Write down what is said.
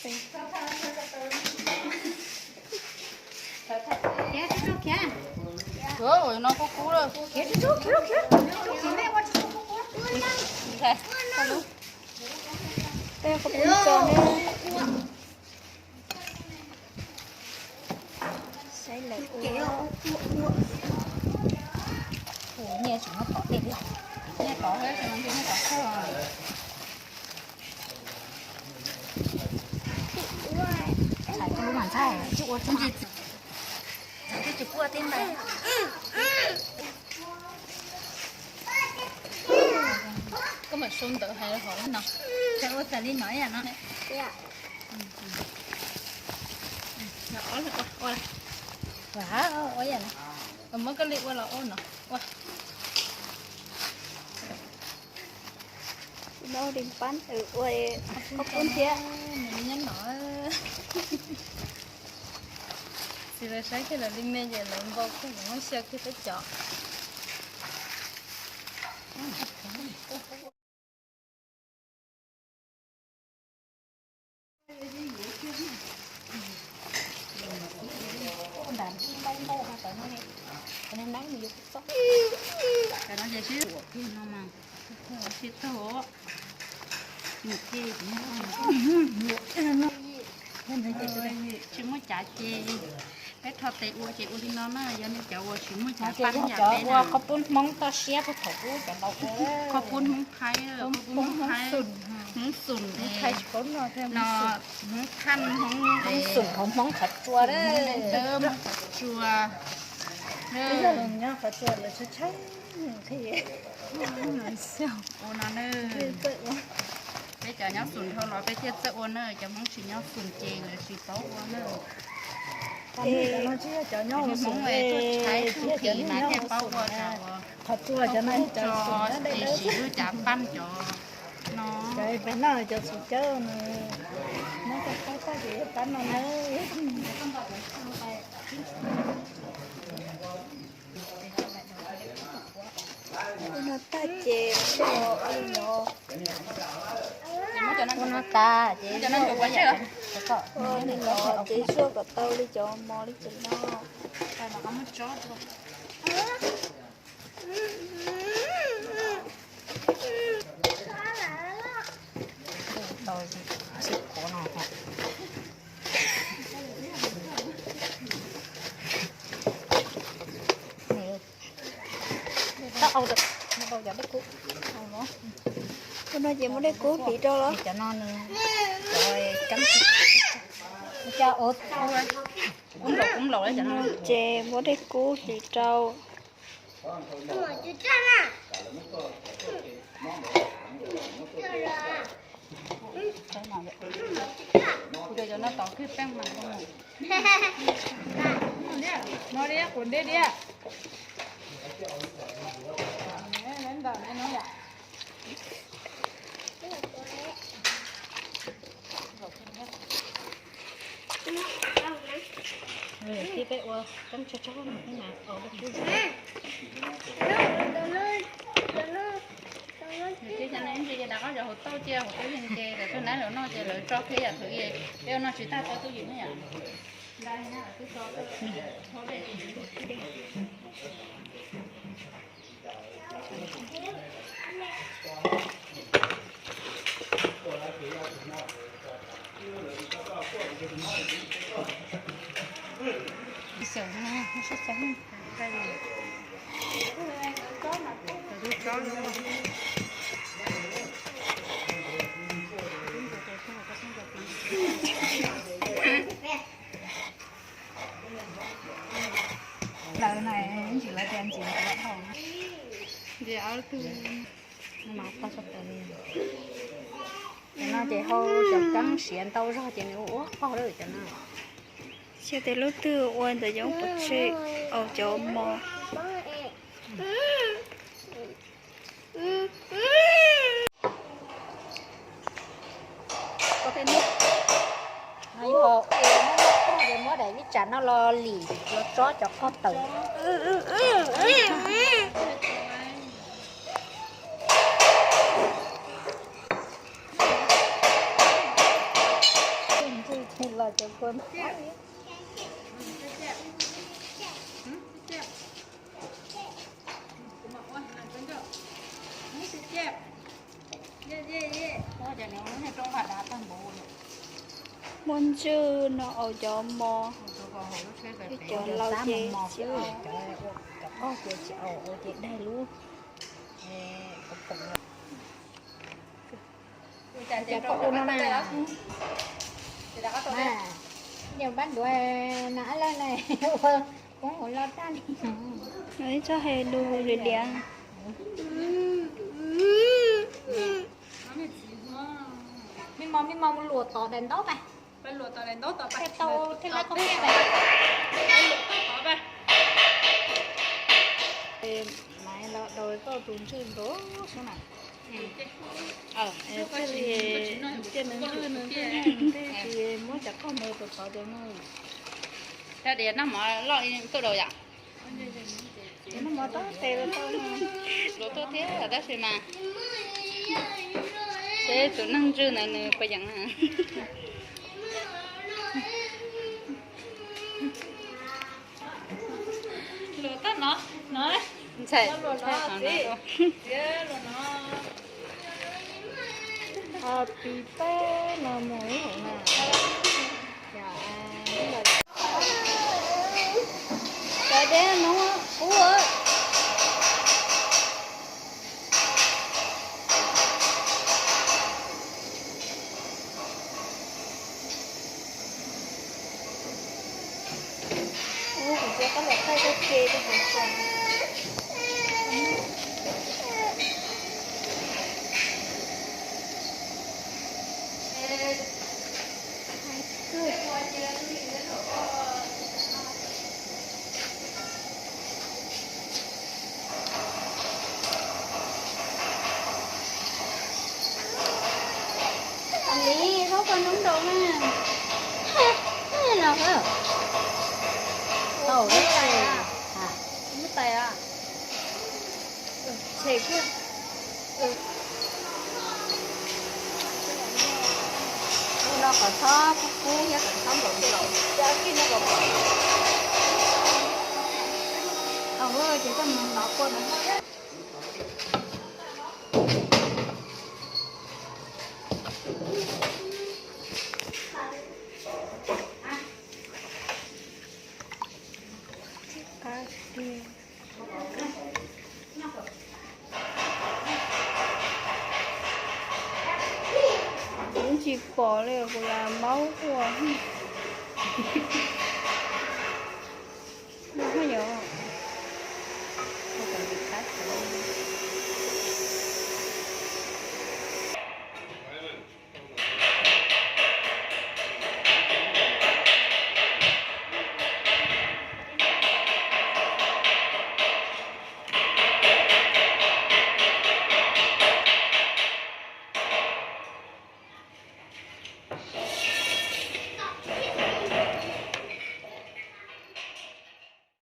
Khiav tsuj tsuj khiav. Ua no kub kub lawm. Khiav tsuj tsuj khiav, khiav tsuj khiav, me ua tsuj tsuj kub kub. Tej qhov pub tso ne. Saib lawv ua. Nyiaj tsis muab tom tej li. Nyiaj tom, nyiaj tom kawg. Txhais rau lub mam ntxaij tsis ua tsis, txhais tsis pub ua tib ntawd. Koj mam sau ntawv hais hauv no, txhais ua txhais li no ib yam no. Ua, ua ib yam no, muab koj li ua los ua no, ua. Noj di pab ua qhob poob thiab. Nyob no, txiv lawv saib kiag lawv li me ces lawv npau koj muab xyaw kiag peb cov. Cov no ces sib ua kiag no mas, sib tag. Tsis muaj cav ces peb rho tes ua ces ua li no na, yog nej cov uas tsis muaj cav pab yam peb na. Qhob poob Hmoob toj siab puag thaum ub cov laus ua. Qhob poob Hmoob Thaib, Hmoob Xum, Hmoob Thaib, Hmoob Thaj, Hmoob Xum, Hmoob qhov tsua, Hmoob qhov tsua. Ua no na. Peb cov nyob Xum dhau los peb thiaj txawj ua na, cov Hmoob tsis nyob Xum ces lawv tsis paub ua na. Cov Hmoob tuaj tshais tuaj phim mas thiaj paub ua, cov uas qhov tsua ces siv lub cav pab cov no. Cov peb noj cov Xum cawb no, noj cov qab tag ces pab no na. Ua no tag ces ua li no. Ua no tas ces ua li no ces zuaj kom tau li cov mos li cov no. Ua no ces muab dej kub hliv rau los? Ces muab dej kub hliv rau. Kuv cov no tov kiag peej mas. No diab, quav dej diab. Peb ua koob tsawg tsawg no thiab mas. Ces cov no ib ntsis ces rov qab cov hauv tauj cia hauv tauj yeej ces lawv tuaj nab lawv noj ces lawv tso kiag yam thwv es peb ua noj tsis tag tau tub ywm ne yom. Lawv na, ntsis lawv tias ntxim tuav dhau. Cov no ces hau cov keeb siav ntau zog ces nws ua ua qaug lawm cov no. Xyov tias lub twg ua ntawm yoov pov tseg, au cov mos. Muab daim vij tsam no los lim los tsob cov qoj tawm. Muaj ntswg no, au cov mos, cov laus ces tsis, cov qog ces tsis au, ua ces daig lub. Nyob pab ntuav na lawm na, ua poob ua loj tag li. Ib tsob hais lus diam diam. Me mos, me mos, mus luam tom daim ntaub pab. Pab luam tom daim ntaub tom pab. Thiaj tau, thiaj lab koj peb pab. Maiv los daus koj tus ntswg nrov xwb na. Thiaj li, thiaj nws ntswg nws ntswg ntswg ces muab cov qoj mus tus tod cov mus. Cov diav noj mov loj tuaj daus yom. Noj mov tab tes los tau, luag tuaj thiab tab sis mas seb tus neeg ntswg ntawd nws puas yeem na. Luag tab no, no, ntxhais, luag no, luag no. Pib peb no mus ib hauv na. Cov deb no ub. Ub, kuv cia koj los thaij koj ke rau hauv tso. Li, khaub koj noob nraud na. Los, tau, muab tais. Tshem kiag. No kom txhob kub kub thiab kom txhob nplaum nplaum. Ces koj mus nov kua no. Qab tiag. Kuv tsis pom li, kuv lam maub ua. No yog